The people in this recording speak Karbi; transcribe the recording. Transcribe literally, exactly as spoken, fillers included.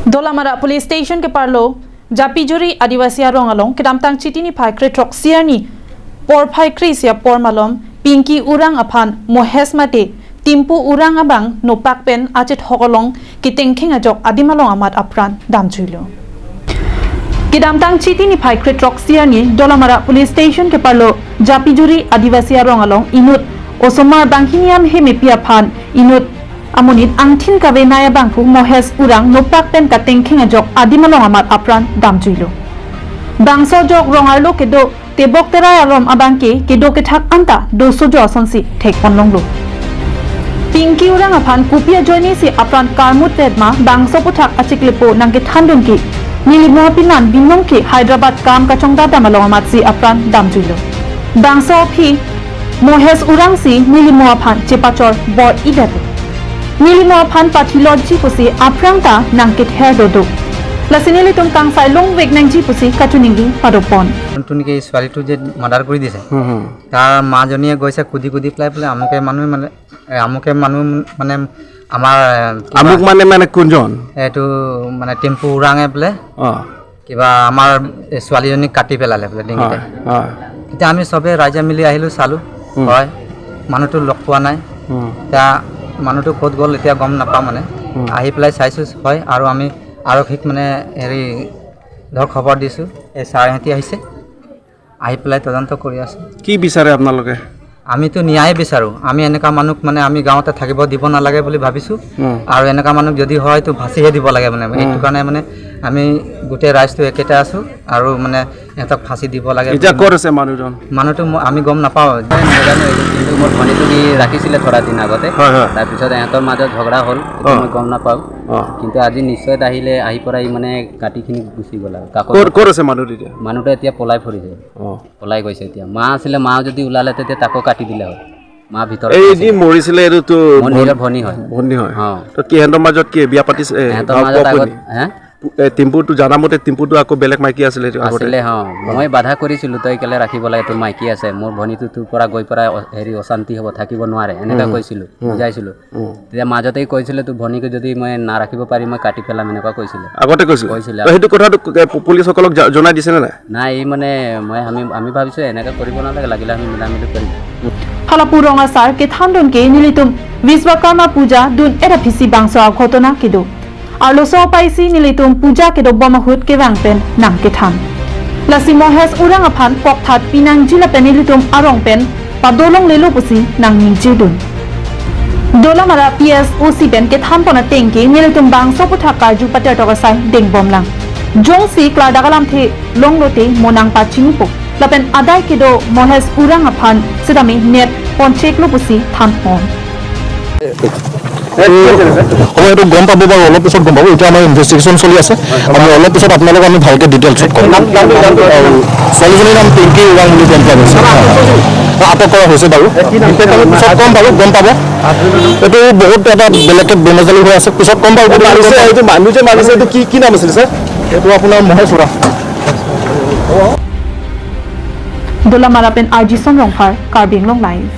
Dolamara Police Station keparlo Japijuri Adivasi arong along kedamtang Chiti niphai krethrok isi arni porphai kre-isi apor malom Pinky Urang aphan Mohes mate Timpu Urang abang nopak pen achethok along ketengkheng ajok adim along amat apran damjuilo. Kedamtang Chiti niphai krethrok isi arni Dolamara Police Station keparlo Japijuri Adivasi arong along inut osomar banghini amhe mepi aphan inut amonit angthin kavenei abangphu Mohes Urang nopak pen katengkheng ajok adim along amat apran damjuilo. Bangso ajok rong arlo kedo tebok terai arom abangke kedo kethak anta dosojo asonsi thekpon longlo. Pinky Urang aphan kopi ajoinesi apran karmut vet ma bangso aphuthak achiklepo nangkethandun ke neli mo apinan binong ke Hyderabad kam kachongdat dam along amatsi apran damjuilo. Bangso aphi Mohes Urangsi neli mo aphan chepachor bor-idetlo. Neli mo aphan pathilotji pusi aphrang ta nangkether dodo. Lasi nelitum kangsai longvek nangji pusi kachiningri padopon. যোনটো নেকি ছোৱালীটো যে মাৰ্ডাৰ কৰি দিছে, হুম, হুম। তাৰ মাজনীয়ে গৈছে কুদি কুদি পেলাই বোলে আমুকে মানুহে মানে, এ, আমুকে মানুহ মানে আমাৰ, এ, কিবা, আমুক মানে মানে কোনজন? এইটো মানে টেম্পু উৰাঙে বোলে অ, কিবা আমাৰ এই ছোৱালীজনীক কাটি পেলালে বোলে ডিঙিতে। হয়, হয়। এতিয়া আমি চবে ৰাইজে মিলি আহিলোঁ, চালোঁ। হুম। হয়, মানুহটো লগ পোৱা নাই। হুম, এতিয়া মানুহটো ক'ত গ'ল এতিয়া গম নাপাওঁ মানে। হুম। আহি পেলাই চাইছোঁ হয়, আৰু আমি আৰক্ষীক মানে হেৰি ধৰ খবৰ দিছোঁ, এই ছাৰ সিহঁতি আহিছে, আহি পেলাই তদন্ত কৰি আছে। কি বিচাৰে আপোনালোকে? আমিতো ন্যায় বিচাৰোঁ। আমি এনেকুৱা মানুহক মানে আমি গাঁৱতে থাকিব দিব নালাগে বুলি ভাবিছোঁ। উম। আৰু এনেকুৱা মানুহ যদি হয় তো ফাঁচিহে দিব লাগে মানে। সেইটো কাৰণে মানে আমি গোটেই ৰাইজটো একেটা আছোঁ আৰু মানে সিহঁতক ফাঁচি দিব লাগে এতিয়া বুলি। ক'ত আছে মানুহজন? মানুহটো ম- আমি গম নাপাওঁ। মই নাজানো এইটো, কিন্তু মোৰ ভনীটো সি ৰাখিছিলে থৰা দিন আগতে। হয়, হয়। তাৰপিছত সিহঁতৰ মাজত ঝগৰা হ'ল, এইটো অ। মই গম নাপাওঁ। অ। কিন্তু আজি নিশ্চয় আহিলে, আহি পৰা ই মানে কাটিখিনি গুচি গ'ল আৰু। কাকো ক'ত ক'ত আছে মানুহ তেতিয়া? মানুহটো এতিয়া পলাই ফুৰিছে, অ। পলাই গৈছে এতিয়া। মা আছিলে, মা যদি ওলালে তেতিয়া তাকো কাটি দিলে হয়। মা ভিতৰত এই আছিলে। যি মৰিছিলে এইটোতো মোৰ ভন- নিজৰ ভনী হয়। ভনী হয়। অ। তো কি সিহঁতৰ মাজত কি বিয়া পাতিছে? এ, সিহঁতৰ ভাৱ মাজত পোৱা আগত, পুৰণি? হে? এ, টিম্পুটো জানা মতে টিম্পুটো আকৌ বেলেগ মাইকী আছিলে এইটো আগতে? আছিলে, অ। মই বাধা কৰিছিলো, "তই কেলে ৰাখিব লাগে, তোৰ মাইকী আছে, মোৰ ভনীটো তোৰ পৰা গৈ পৰা অ-, হেৰি অশান্তি হ'ব, থাকিব নোৱাৰে", এনেকা উম। কৈছিলো, উম। বুজাইছিলো। উম। তেতিয়া মাজতেই কৈছিলে, "তোৰ ভনীকে যদি মই নাৰাখিব পাৰি, মই কাটি পেলাম", এনেকুৱা কৈছিলে। আগতে কৈছিলে? কৈছিলে। তো সেইটো কথাটো ক- এ, পু- পুলিচসকলক জা- জনাই দিছেনে নাই? নাই, এই মানে মই, আমি, আমি ভাবিছো এনেকা কৰিব নালাগে, লাগিলে আমি মিলা মিলি কৰিম। Hala pu rong asar kethandun ke nelitum Vishwakarma puja dun-et aphisi bangso aghotona kedo. Arloso apaisi nelitum puja kedobom ahut kevang pen nangkethan. Lasi Mohes Urang aphan pokthat pinangji lapen nelitum arong pen padolonglelo pusi nangningjedun. Dolamara P S O C pen kethanpon ateng ke nelitum bangso aphuthak karju patertok asai dengbomlang. Jongsi klardak alamthe longlote mo nangpachinipo. Lapen adai kedo Mohes Urang aphan setame net poncheklo pusi thanpon. হ'ব, এইটো গম পাব বাৰু, অলপ পিছত গম পাব। এতিয়া আমাৰ ইনভেষ্টিগেশ্যন চলি আছে, আমি অলপ পিছত আপোনালোকক আমি ভালকে ডিটেইলছত ক'ম। আৰু ছোৱালীজনীৰ নাম পিংকি উৰাং বুলি গম পোৱা গৈছে। আটক কৰা হৈছে বাৰু, ডিটেইলছ আমি পিছত ক'ম বাৰু, গম পাব। এইটো বহুত এটা বেলেগকে বেমেজালি হৈ আছে, পিছত ক'ম বাৰু। মাৰিছে, এইটো মানুহ যে মাৰিছে, এইটো কি কি নাম আছিলে ছাৰ? এইটো আপোনাৰ মহেশ Orang. Dolamara pen R G Sonrongphar, Karbi Anglong Live.